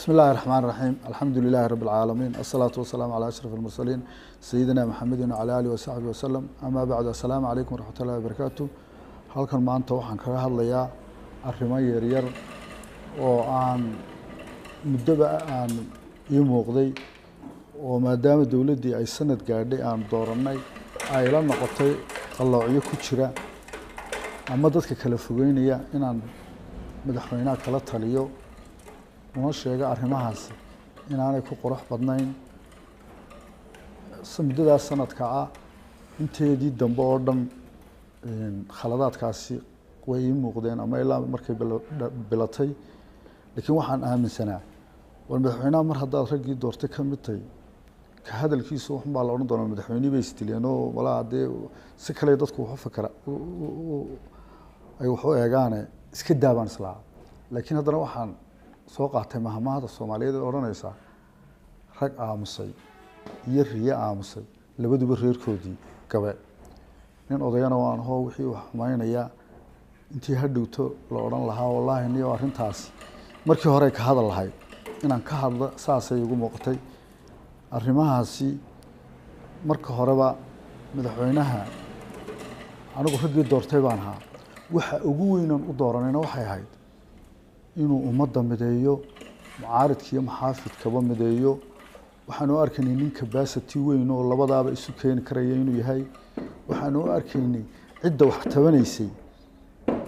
بسم الله الرحمن الرحيم، الحمد لله رب العالمين، الصلاة والسلام على أشرف المرسلين سيدنا محمد وعلى آله وصحبه وسلم، أما بعد، السلام عليكم ورحمة الله وبركاته. Halkan maanta waxaan kaga hadlayaa arrimo yaryar oo aan muddoba aan ii muuqday, oo maadaama dowladdii ay sanad gaadhay aan doorannay ay la noqotay qalloocyo ku jira ama dadka kala fogeynaya, inaan madaxweynaha kala taliyo una sheego arrimahaasi inaanay ku qurux badnayn. Muddadaas sanadka ah inteedii dambe oo dhan khaladaadkaasi way ii muuqdeen ama ilaa markay bilatay, laakiin waxaan aaminsanaa war madaxweynaha mar haddaad raggii doortay ka mid tahay, ka hadalkiisu waxun baa la odhan doonaa madaxweynihii bay isdileen oo walaa dee si kale dadku waxu fakera ay wax u eegaane, iska daabaan islahaa. Laakiin haddana waxaan soo qaatay mahmahada Soomaaliyeed ee odhanaysa rag aamusay iyo riyo aamusay labaduba reerkoodii gabe. Nin odayana waan hoo wixii wax xumaynaya intii hadhowto la odhan lahaa wallaahi niyo arrintaasi markii hore ka hadal lahayd inaan ka hadlo, saasay igu muuqatay arrimahaasi. Marka horeba madaxweynaha anigu raggii doortay baan ahaa. Waxa ugu weynan u dooranayna waxay ahayd inuu ummadda mideeyo, mucaaridka iyo muxaafidkaba mideeyo. Waxaanu u arkaynay nin capacity weyn oo labadaaba isu keeni karaya inuu yahay. Waxaanu u arkaynay cidda wax tabanaysay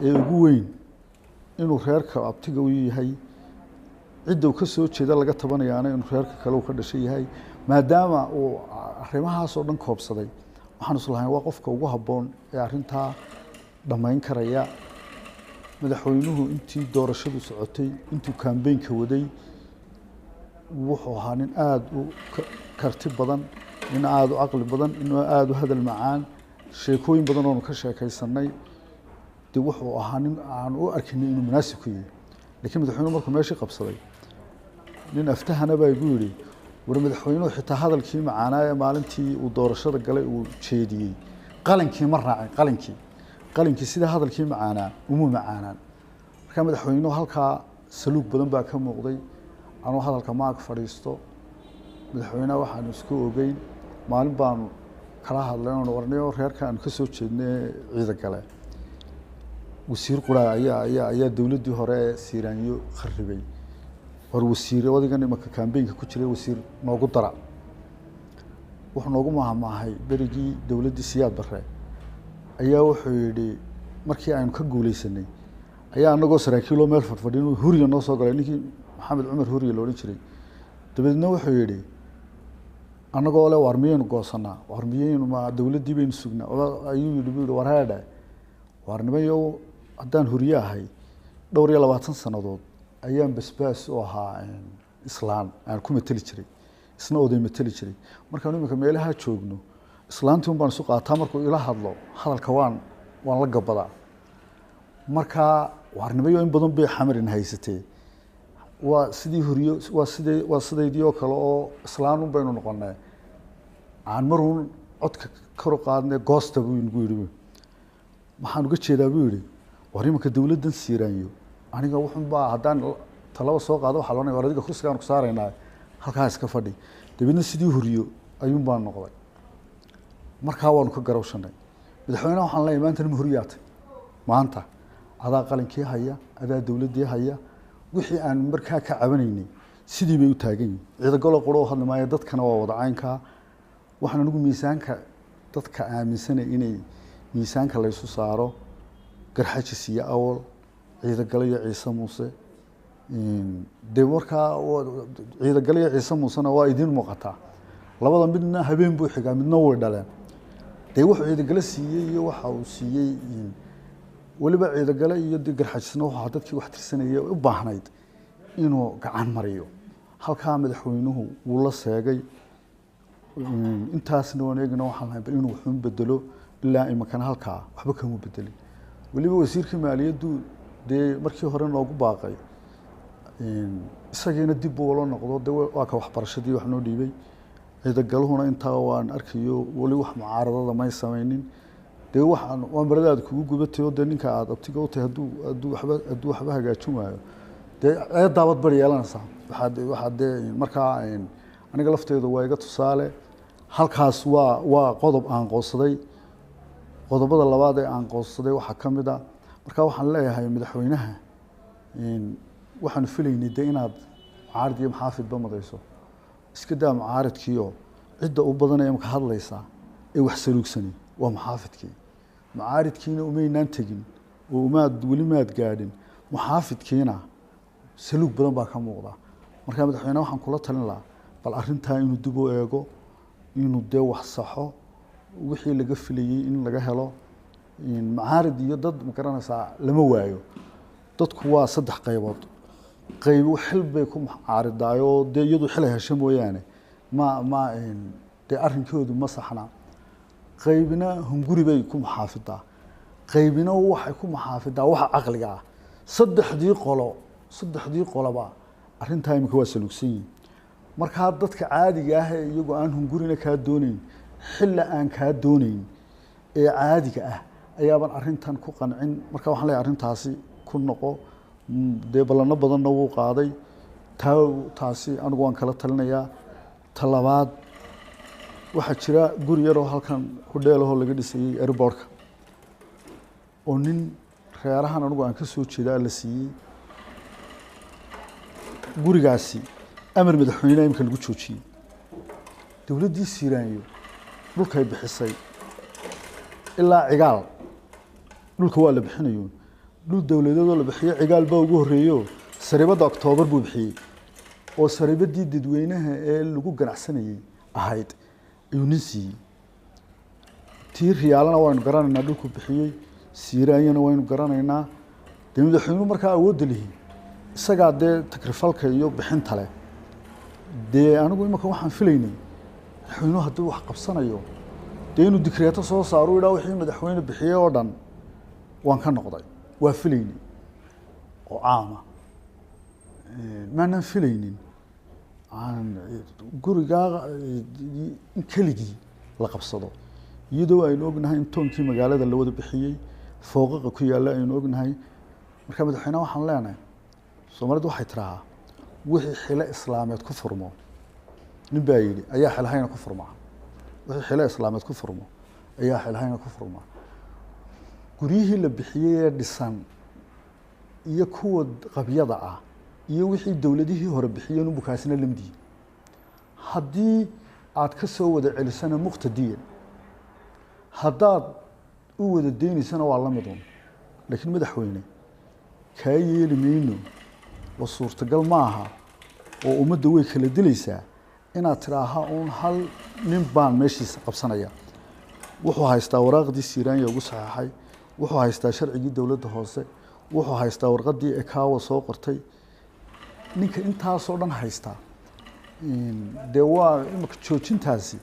ee ugu weyn inuu reerka abtiga u yahay, cidda uu ka soo jeeda laga tabanayaana inuu reerka kale uu ka dhashay yahay. Maadaama uu arrimahaas oo dhan koobsaday, waxaan islahayn waa qofka ugu habboon ee arrintaa dhammayn karaya. Madaxweynuhu intii doorashadu socotay, intuu kambeynka waday, wuxuu ahaa nin aada u karti badan, nin aada u caqli badan, nin aada u hadal macaan, sheekooyin badan oonu ka sheekaysanay. Dee wuxuu ahaa nin aan u arkinay inuu munaasib ku yahay. Laakiin madaxweynuhu markuu meeshii qabsaday, nin aftahana baa igu yidhi war madaxweynuhu xitaa hadalkii macaanaa ee maalintii uu doorashada galay uu jeediyey qalinkii ma raacin, qalinkii sida hadalkii macaanaa umuu macaanaan. Markaa madaxweynuhu halkaa saluug badan baa ka muuqday. Anuu hadalka maag fadhiisto, madaxweynaha waxaanu isku ogeyn maalin baanu kala hadlay oonu warnayo reerka aanu ka soo jeednay ciida gale wasiir quraa ayaa dowladdii hore ee Siiraanyo kharibay. War wasiir odaygan imanka kambeynka ku jiray wasiir noogu dara. Wuxuu noogu maahmaahay berigii dowladdii Siyaad Barre ayaa wuxuu yidhi markii aynu ka guuleysanay ayaa anagoo saraakiiloo meel fadhfadhin Huriya noo soo galay, ninkii Maxamed Cumar Huriya la odhan jiray. Dabeedna wuxuu yidhi annagoo le waar miyaynu goosanaa, waar miyaynu ma dowladdii baynu sugnaa, ayuu yidhi buu yidhi war heedhe waar nimayow, haddaan Huriye ahay dhowr iyo labaatan sannadood ayaan basbaas u ahaa islaan aan ku mateli jiray, isna oday mateli jiray. Markaanu iminka meelaha joogno islaantii un baan isu qaataa, markuu ila hadlo hadalka waan la gabadaa. Markaa waarnimayo in badan bay xamarin haysatee, waa sidii Huriyo, waa sidee, waa sidaydii oo kale oo islaan un baynu noqonay, aan maruun codka kor u qaadnay goosta buu nagu yidhi. Waxaan uga jeedaa buu yidhi war iminka dowladdan Siiraanyo aniga wuxun baa haddaan talaba soo qaado waxaa loonaya war adiga kursigaan ku saaraynaa halkaa iska fadhi. Dabeedna sidii Huriyo ayuun baan noqday. Markaa waanu ka garawshanay madaxweynaha. Waxaan leeyahay maantana ma huriyaatay, maanta adaa qalinkii haya, adaa dowladdii haya. Wixii aan markaa ka cabanaynay sidii bay u taagan yihin. Ciidagalo quro oo hadli maayo, dadkana waa wada caynkaa. Waxaan anigu miisaanka dadka aaminsanay inay miisaanka laysu saaro Garxajis iyo Awal, Ciidagalo iyo Ciise Muuse. Dee markaa Ciidagalo iyo Ciise Muusena waa idiin muuqataa, labada midna habeen buu xigaa, midna way dhaleen. Dee wuxuu Ciidagalo siiyey iyo waxa uu siiyey weliba Ciidagale iyo de Garxajisna wuxuu dadkii wax tirsanayay u baahnayd inuu gacan mariyo. Halkaa madaxweynuhu wuu la seegay. Intaasna waan eegna, waxaan lahay bal inuu waxuun bedelo, ilaa iminkana halkaa waxba kama bedelin. Weliba wasiirkii maaliyaddu dee markii hore noogu baaqay, isagiina dib buu ula noqdo. De waa ka waxbarashadii wax noo dhiibay. Ciidagaluhuna intaa waan arkayo weli wax mucaaradada may samaynin. Dee waxaan waa maradaad kugu gubatay oo dee ninka aada abtiga u tahay hadduu waxba hagaajin waayo, Dee eedaabad bari yeelanaysaa. Waxaad dee markaa aniga lafteedu waa iga tusaale. Halkaas waa qodob aan qoonsaday. Qodobada labaad ee aan qoonsaday waxaa ka mid a, markaa waxaan leeyahay madaxweynaha, waxaanu filaynay dee inaad mucaarid iyo muxaafidba madayso. Iska daa mucaaridkiioo cidda u badanee imaka hadlaysaa ee wax saluugsani waa muxaafidkii. Mucaaridkiina umaynaan tegin oo umaad weli maad gaadhin, muxaafidkiina saluug badan baa ka muuqda. Markaa madaxweyne waxaan kula talin lahaa bal arrintaa inuu dib u eego, inuu dee wax saxo, wixii laga filayey in laga helo. Macaarid iyo dad ma garanaysaa lama waayo. Dadku waa saddex qaybood. Qayb xil bay ku mucaaridaayo, dee iyadu xil ay hesho mooyaane ma dee arrinkoodu ma saxna. Qaybna hunguri bay ku muxaafidaa, qaybina waxay ku muxaafidaa waxa caqliga ah. Saddexdii qoloba arrintaa imika waa saluugsan yihin. Markaa dadka caadiga ah ee iyagu aan hungurina kaa dooneyn, xilla aan kaa dooneyn, ee caadiga ah ayaaban arrintan ku qancin. Marka waxaan leeyahay arrintaasi ku noqo. Dee ballano badanna wuu qaaday. Taasi anigu waan kala talinayaa. Ta labaad, waxaa jira guri yaroo halkan hudheelahoo laga dhisayey airportka oo nin reerahan anigu aan ka soo jeedaa la siiyey. Gurigaasi amar madaxweyneha imika lagu joojiyey. Dowladdii Siiraanyo dhulkay bixisay ilaa Cigaal dhulka waa la bixinayuun. Dhul dowladeedoo la bixiyo Cigaal baa ugu horreeyo. Sariibadda Oktoobar buu bixiyey oo sariibadii dadweynaha ee lagu ganacsanayey ahayd ayuu nin siiyey. Tii Riyaalana waynu garanaynaa dhulku bixiyey, Siiraanyana waynu garanaynaa. Dee madaxweynuhu markaa awoodda lihi isagaa dee takrifalka iyo bixinta leh. Dee anigu imika waxaan filaynay madaxweynuhu hadduu wax qabsanayo dee inuu dikreeto soo saaro, idhaa wixii madaxweyne bixiyey oo dhan waan ka noqday. Waa filaynay oo caama, maanaan filaynin gurigaa in keligii la qabsado, iyadoo aynu ognahay in toonkii magaalada la wada bixiyey, fooqaqa ku yaalla aynu ognahay. Marka madaxweyneha waxaan leenahay, Soomaalidu waxay tirahaa wixii xilo islaameed ku furmo, nin baa yidhi ayaa xilhayna ku furmaa. Wixii xilo islaameed ku furmo ayaa xilhayna ku furmaa. Guryihii la bixiyey ee dhisan iyo kuwa qabyada ah iyo wixii dowladihii hore bixiyeen unbu kaasina lamdiyi. Haddii aad ka soo wada celisana muqtadiyan, haddaad u wada deynaysana waa la mid un. Laakiin madaxweyne, kaa yeeli mayno oo suurtagal ma aha oo ummadda way kala dilaysaa inaad tidhaaha uun hal nin baan meeshiisa qabsanaya. Wuxuu haystaa waraaqdii Siiraanya ugu saxeexay, wuxuu haystaa sharcigii dowladda hoose, wuxuu haystaa warqaddii Ekawa soo qortay. Ninka intaasoo dhan haystaa dee waa imika joojintaasi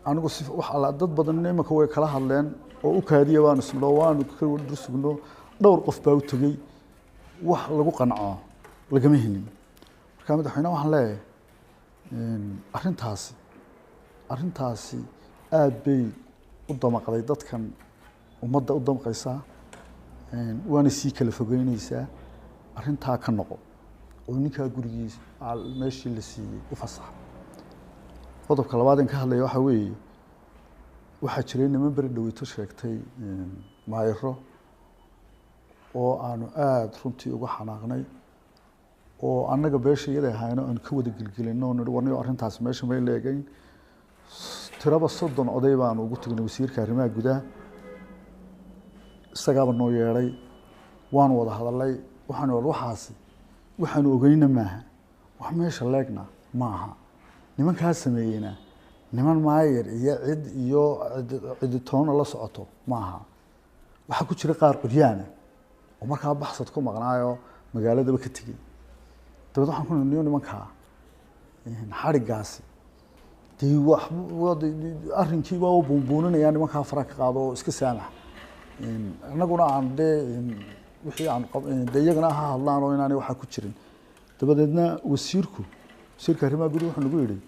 anigu si wax alla dad badan imika way kala hadleen oo u kaadiya baanu isnidho, waanu ka sugno. Dhowr qof baa u tegey, wax lagu qanco lagama helin. Marka madaxweyne waxaan leeyahay arrintaasi aada bay u damaqday dadkan, ummadda u damqaysaa, waana sii kala fogeyneysaa. Arrintaa ka noqo oo ninkaa gurigiis meeshii la siiyey u fasax. Qodobka labaad in ka hadlaya waxaa weeye, waxaa jiray niman beri dhaweyto sheegtay maayaro oo aanu aada runtii uga xanaaqnay, oo annaga beesha iyada ahayno aanu ka wada gelgelino oo nihi warniyo arrintaas meesha may leegayn. Tiraba 30 oday baanu ugu tagnay wasiirka arrimaha gudaha, isagaaba noo yeedhay, waanu wada hadalay. Waxaanu war waxaasi waxaanu ogeyna maaha, wax meesha leegna ma aha. Nimankaa sameeyeyna niman maayar iyo cid iyo ciditoona la socoto ma aha. Waxaa ku jira qaar curyaana oo markaa baxsad ku maqnaayo magaaladaba ka tegey. Dabeed waxaan ku niyo nimankaa xadhiggaasi dee wax arrinkii baa u buunbuuninaya, nimankaa fara ka qaado oo iska saamax. Annaguna aan dee wixii aan dee iyagana ha hadlaan oo inaanay waxaa ku jirin. Dabadeedna wasiirka arrimaha gudaha wuxuu nagu yidhi,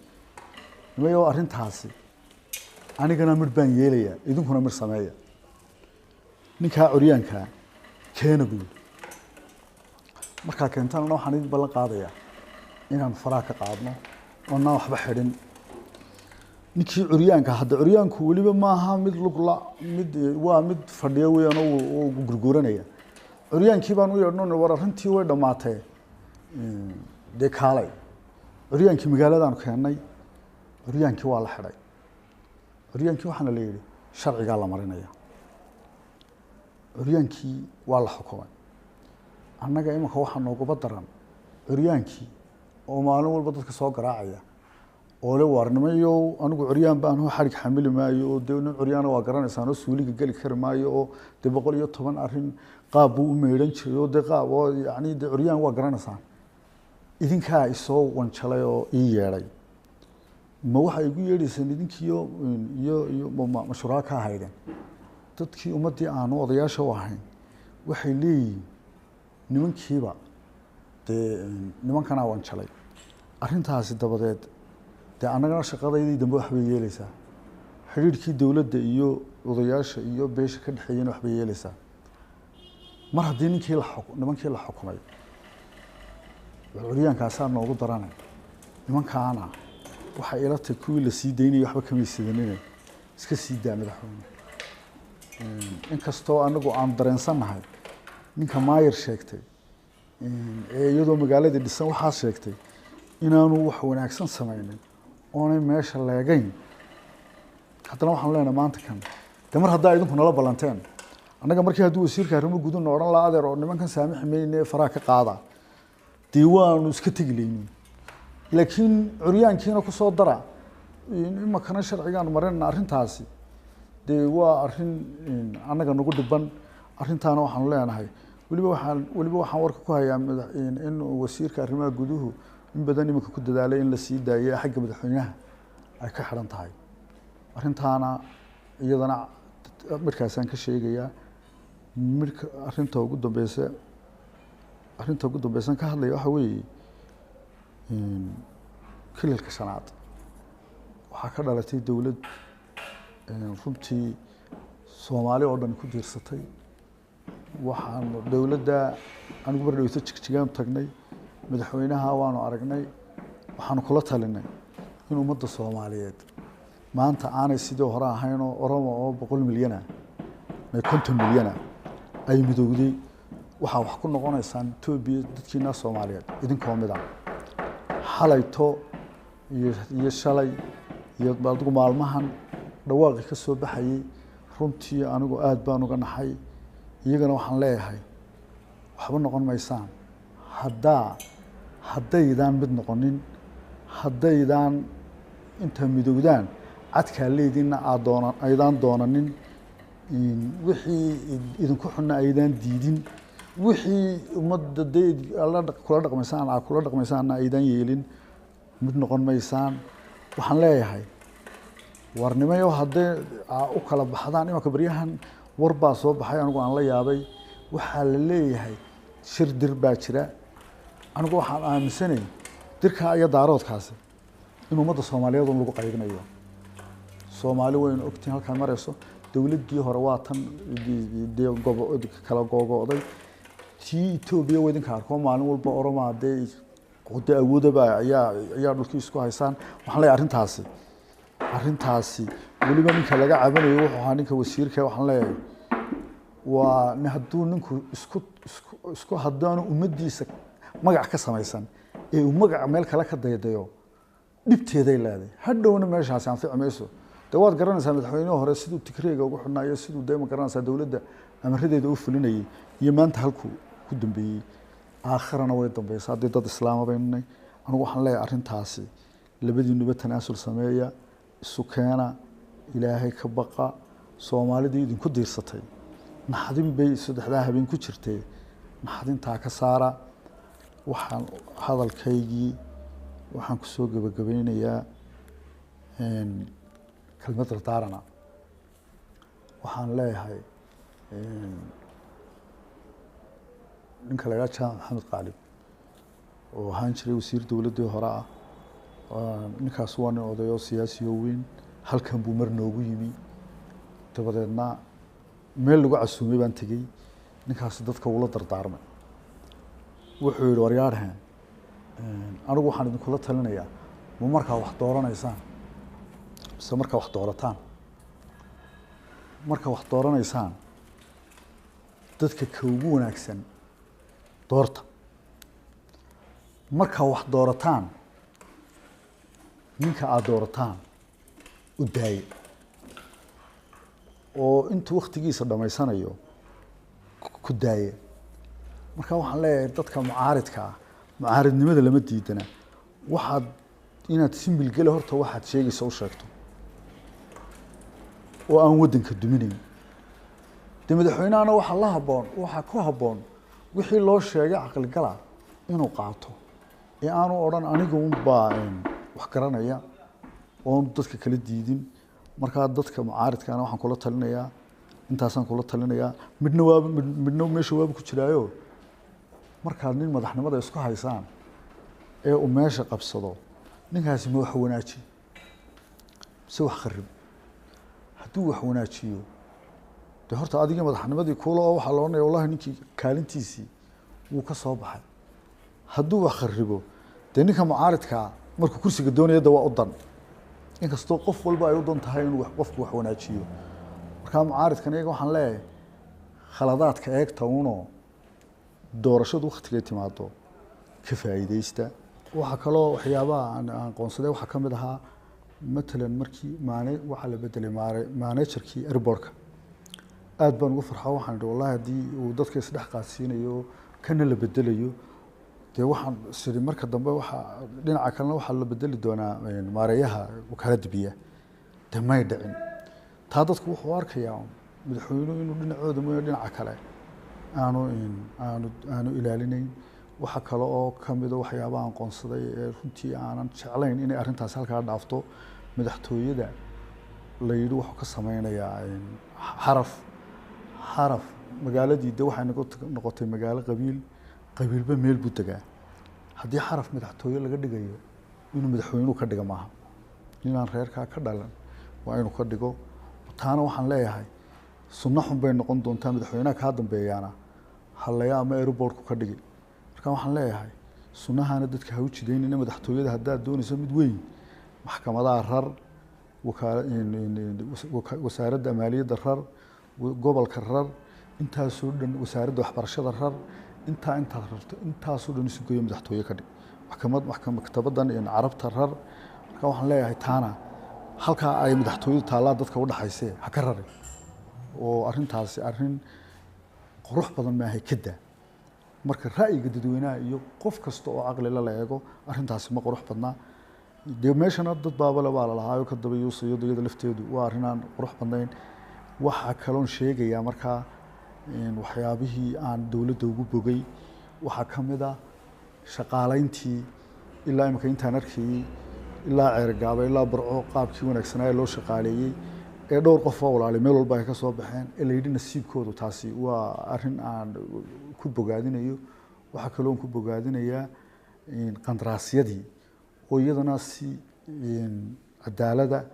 nimayow arrintaasi anigana midh baan yeelayaa, idinkuna midh sameeya, ninkaa curyaankaa keena buu yidhi. Markaa keentaanna waxaan idin ballan qaadayaa inaan faraha ka qaadno oonaan waxba xidhin ninkii curyaanka. Hadda curyaanku weliba maaha mid lugla, mid waa mid fadhiya weeyaan oo gurguuranaya. Curyaankii baan u yeedhno, war arrintii way dhammaatee, dee kaalay. Curyaankii magaaladaanu keennay, curyaankii waa la xidhay. Curyaankii waxaana la yidhi sharcigaa la marinaya. Curyaankii waa la xukumay. Annaga imanka waxaa nooguba daran curyaankii oo maalin walba dadka soo garaacaya oo le waar nimayow, anigu curyaan baan hoo, xadhig xamili maayo, oo dee nin curyaana waa garanaysaan oo suuliga geli kari maayo, oo dee 110 arrin qaab buu u meydhan jiray, oo dee qaab oo yacni dee curyaan waa garanaysaan, idinkaa isoo wanjalay oo ii yeedhay. Ma waxa igu yeedhayseen idinkiiyo iyo mashruuca ka ahaydeen? Dadkii ummaddii aanu odayaasha u ahayn waxay leeyihiin nimankiiba dee nimankanaa wanjalay arrintaasi. Dabadeed dee annagana shaqadaydii dambe waxbay yeelaysaa, xidhiidhkii dowladda iyo odayaasha iyo beesha ka dhexeeyena waxbay yeelaysaa. Mar haddii ninkii la nimankii la xukumay, curyaankaasaa noogu daranay. Nimankaana waxay ila tahay kuwii la sii daynayay waxba kamay sidanine, iska sii daa madaxweyne. Inkastoo anagu aan dareensannahay ninka maayir sheegtay ee iyadoo magaaladii dhisan waxaa sheegtay inaanu wax wanaagsan samaynin oonay meesha leegayn, haddana waxaanu leenahay maanta kan de mar haddaa idinku nala ballanteen annaga, markii hadduu wasiirka arrimo gudun odhan lahaa adeer oo nimankan saamixi mayne faraha ka qaada, dee waanu iska tegi laynin. Laakiin curyaankiina kusoo dara, imakana sharcigaan marinana. Arrintaasi dee waa arrin annaga nagu dhiban. Arrintaana waxaanu leenahay weliba waxaan warka ku hayaa in wasiirka arrimaha guduhu in badan iminka ku dadaalay in la sii daayay, xagga madaxweynaha ay ka xidhan tahay arrintaana. Iyadana midhkaasaan ka sheegayaa. Midhka arrinta ugu dambeysan ka hadlaya waxa weeye Kililka Shanaad waxaa ka dhalatay dowlad runtii Soomaali oo dhan ku diirsatay. Waxaanu dowladda anigu mar dhaweyto Jigjigaan tagnay, madaxweynaha waanu aragnay, waxaanu kula talinay in ummadda Soomaaliyeed maanta aanay sidii hore ahaynoo Oromo oo 100 milyana 50 milyana ay midowday. Waxaa wax ku noqonaysaan Etoobiya dadkiina Soomaaliyeed idinkoo mid ah. Xalayto iyo shalay iyo adigu maalmahan dhawaaqii ka soo baxayay runtii anigu aada baan uga naxay. Iyagana waxaan leeyahay waxba noqon maysaan haddaydaan mid noqonin, haddaydaan intaa midowdaan cadkaa leediinna aad doona aydaan doonanin, wixii idinku xunna aydaan diidin, wixii ummadda dee kula dhaqmaysaan aad kula dhaqmaysaanna aydaan yeelin, mid noqon maysaan. Waxaan leeyahay warnimayo hadday u kala baxdaan. Imanka baryahan war baa soo baxay anigu aan la yaabay. Waxaa la leeyahay shir Dir baa jira. Anigu waxaan aaminsanay dirkaa iyo Daaroodkaasi in ummadda Soomaaliyeed un lagu qaybinayo. Soomaali waynu ogtihin halkaa marayso. Dowladdii hore waa tan dee gobo kala googo'day. Tii Etoobiya waa idinka arko, maalin walba Oromaa dee awoodaba ayaa dhulkii isku haysaan. Waxaan leeyahay arrintaasi weliba ninka laga cabanayo wuxuu ahaa ninka wasiirka. Waxaan leeyahay waa hadduu ninku isku haddaanu ummaddiisa magac ka samaysan ee uu magaca meel kale ka daydayo, dhibteeday leedahay, hadhowna meeshaasi anfici mayso. Dee waad garanaysaa madaxweynihii hore siduu Tigreega ugu xidhnaayo, siduu dee ma garanaysaa dowladda amaradeeda u fulinayay iyo maanta halkuu ku dambeeyey. Aakhirana way dambeysaa haddii dad islaama baynu nahay. Anigu waxaan leeyahay arrintaasi labadiinuba tanaasul sameeya, isu keena, Ilaahay ka baqa. Soomaalidii idinku diirsatay naxdin bay saddexdaa habeen ku jirtay, naxdintaa ka saara. Waxaan hadalkaygii waxaan kusoo gebagabeynayaa kelmad dardaarana. Waxaan leeyahay ninka la idhaha Jaamac Maxamed Qaalib oo ahaan jiray wasiir dowladdii hore ah, ninkaas waa nin oday oo siyaasi oo weyn. Halkan buu mar noogu yimi, dabadeedna meel lagu casuumay baan tegey. Ninkaasi dadka wula dardaarmay. Wuxuu yihi, waryaadheen, anigu waxaan idinkula talinayaa, ma markaa wax dooranaysaan mise markaa wax doorataan, markaa wax dooranaysaan dadka ka ugu wanaagsan doorta, markaa wax doorataan ninka aada doorataan u daaye oo intuu waktigiisa dhamaysanayo ku daaye. Marka waxaan leeyahay dadka mucaaridka ah, mucaaridnimada lama diidana, waxaad inaad si milgele horta waxaad sheegaysa u sheegto oo aan waddanka duminayn. Dee madaxweynehana waxaa la habboon, waxaa ku habboon wixii loo sheegay caqligala inuu qaato ee aanu odhan aniga unbaa wax garanaya oon dadka kala diidin. Markaa dadka mucaaridkaana waxaan kula talinayaa, intaasaan kula talinayaa. Midna waaba midna meesha waaba ku jiraayo, markaad nin madaxnimada isku haysaan ee uu meesha qabsado, ninkaasi ma wax wanaaji mise wax kharib? Hadduu wax wanaajiyo, dee horta adigii madaxnimadii kuula oo waxaa la odhanaya wallahi ninkii kaalintiisii wuu ka soo baxay. Hadduu wax kharibo, dee ninka mucaaridkaa markuu kursiga doonaya de waa u dan, inkastoo qof walba ay u dan tahay inuu qofku wax wanaajiyo. Markaa mucaaridkan iyaga waxaan leeyahay khaladaadka eegta unoo doorashadu waktigay timaado ka faa'iidaysta. Waxaa kaloo waxyaabaha aan aqoonsaday waxaa ka mid ahaa, matalan markii maane waxaa la bedelay managerkii airportka, aad baan ugu farxo. Waxaan idhi wallahi haddii uu dadka isdhex qaadsiinayo kana la bedelayo, dee waxaan siri marka dambe waxaa dhinaca kalena waxaa la bedeli doonaa maareeyaha wakaaladda biyaha. Dee may dhicin taa. Dadku wuxuu arkayaa madaxweynuhu inuu dhinacooda mooyo dhinaca kale aanu ilaalinayn. Waxa kale oo kamida waxyaabaha aan qoonsaday ee runtii aanan jeclayn inay arrintaasi halkaa dhaafto, madaxtooyada la yidhi wuxuu ka sameynayaa xaraf xaraf. Magaaladii de waxay noqotay magaalo qabiil, qabiilba meel buu degaa. Haddii xaraf madaxtooye laga dhigayo, inuu madaxweynuhu ka dhiga maaha, inaan reerkaa ka dhalan waa inuu ka dhigo. Taana waxaan leeyahay sunno xun bay noqon doontaa, madaxweynaha kaa dambeeyaana hallaya ama airportku ka dhigi. Marka waxaan leeyahay sunnahana dadka ha u jidaynina. Madaxtooyada haddaad doonayso mid weyn, maxkamadaha rar, wasaaradda maaliyadda rar, gobolka rar, intaasoo dhan, wasaaradda waxbarashada rar, intaa intaad rarto intaasoo dhan isu geeyo madaxtooye ka dhig. Maxkamad maktabadan carabta rar. Marka waxaan leeyahay taana halkaa ay madaxtooyadu taallaa dadka u dhaxaysee ha ka rarin, oo arrintaasi arrin qurux badan maahay, ka daa. Marka ra'yiga dadweynaha iyo qof kasta oo caqlila la eego, arrintaasi ma qurux badnaa. Dee meeshana dad baabale baa lalahaayo ka daba yuusayo, iyada lafteedu waa arrin aan qurux badnayn. Waxaa kaloon sheegayaa markaa waxyaabihii aan dowladda ugu bogay waxaa ka mid ah shaqaalayntii ilaa imika intaan arkayey, ilaa Ceergaaba ilaa Barco, qaabkii wanaagsanaa ee loo shaqaaleeyey ee dhowr qof oo walaalay meel walba ay ka soo baxeen ee la yidhi nasiibkoodu. Taasi waa arrin aan ku bogaadinayo. Waxaa kaloon ku bogaadinayaa qandaraasyadii oo iyadana si cadaalada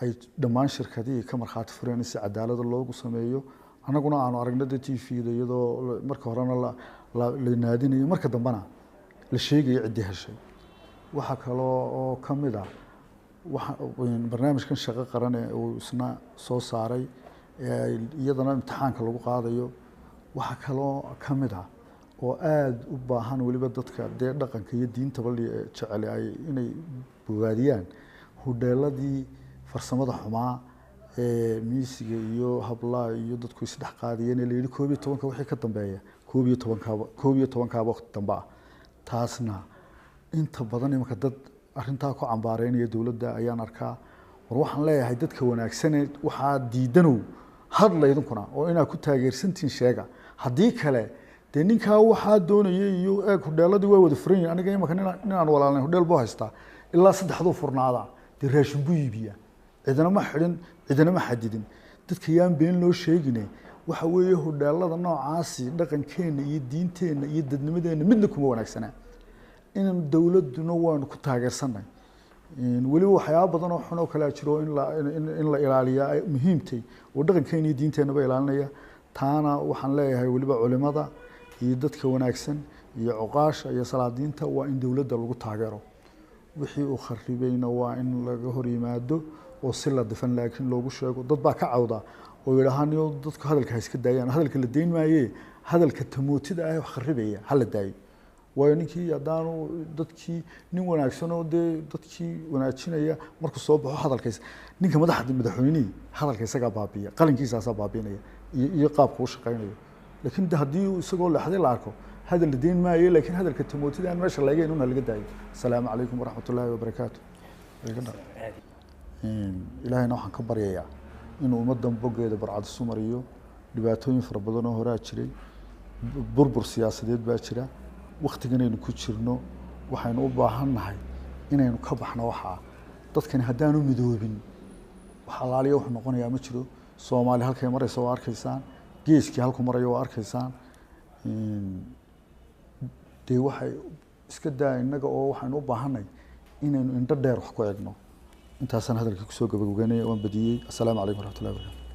ay dhammaan shirkadihii ka markhaati fureen in si cadaalada loogu sameeyo, annaguna aanu aragno de TV-da iyadoo marka horena la naadinayo, marka dambena la sheegayo ciddii heshay. Waxaa kaloo oo ka mid ah barnaamijkan shaqo qaran ee uu isna soo saaray ee iyadana imtixaanka lagu qaadayo. Waxaa kaloo ka mid ah oo aada u baahan weliba dadka dee dhaqanka iyo diintaba jecel ay inay bogaadiyaan hudheeladii farsamada xumaa ee miisiga iyo hablaha iyo dadku isdhex qaadiyeen ee la yidhi 11-ka wixii ka dambeeya, 11-kaaba, 11-kaaba waqti dambe ah. Taasna inta badan imanka dad arrintaa ku cambaareynaya dowladda ayaan arkaa. War waxaan leeyahay dadka wanaagsane waxaa diidanow hadla idinkuna oo inaad ku taageersantihiin sheega. Haddii kale dee ninkaa waxaa doonayay iyo eeg hudheeladii waa wada furan yihin. Aniga imanka ninaan walaalnay hudheel buu haystaa, ilaa saddexduu furnaadaa, dee raashin buu iibiyaa, cidina ma xidhin, cidina ma xadidin. Dadka yaan been loo sheegine. Waxa weeye hudheelada noocaasi dhaqankeenna iyo diinteenna iyo dadnimadeenna midna kuma wanaagsanaa. In dowladduna waanu ku taageersanay, weliba waxyaaba badan oo xun oo kalea jiro in la ilaaliyaa ay muhiimtay oo dhaqankeena iyo diinteennaba ilaalinaya. Taana waxaan leeyahay weliba culimada iyo dadka wanaagsan iyo cuqaasha iyo salaadiinta waa in dowladda lagu taageero. Wixii uu kharibayna waa in laga hor yimaado oo si la difan laakiin loogu sheego. Dad baa ka cawda oo yidhaahaa niyo dadku hadalka ha iska daayaan, hadalka la dayn maaye, hadalka tamootida ah wax kharibaya ha la daayo. Waayo ninkii haddaanu dadkii nin wanaagsan oo dee dadkii wanaajinaya markuu soo baxo hadalkays, ninka madaxda madaxweynihii hadalka isagaa baabiiya, qalinkiisaasaa baabiinaya iyo qaabku u shaqaynayo. Laakiin de haddii uu isagoo leexday la arko, hadal la dayn maayo, laakiin hadalka tamootida aan meesha laagayn una laga daayo. Asalaamu calaykum waraxmat ullaahi wabarakaatu. Ilaahayna waxaan ka baryayaa inuu ummaddan boggeeda barcad isu mariyo. Dhibaatooyin fara badan oo horaa jiray, burbur siyaasadeed baa jira, waktiganaynu ku jirno waxaynu u baahan nahay inaynu ka baxno. Waxaa dadkani haddaanu midoobin wax alaaliya wuxuu noqonayaa ma jiro. Soomaali halkay maraysa waa arkaysaan, geeskii halku marayo waa arkaysaan. Dee waxay iska daa innaga oo waxaynu u baahanay inaynu indho dheer wax ku egno. Intaasaan hadalkii kusoo gabagabeynaya, waan badiyey. Assalaamu calaykum waraxmatullahi wabarakatu.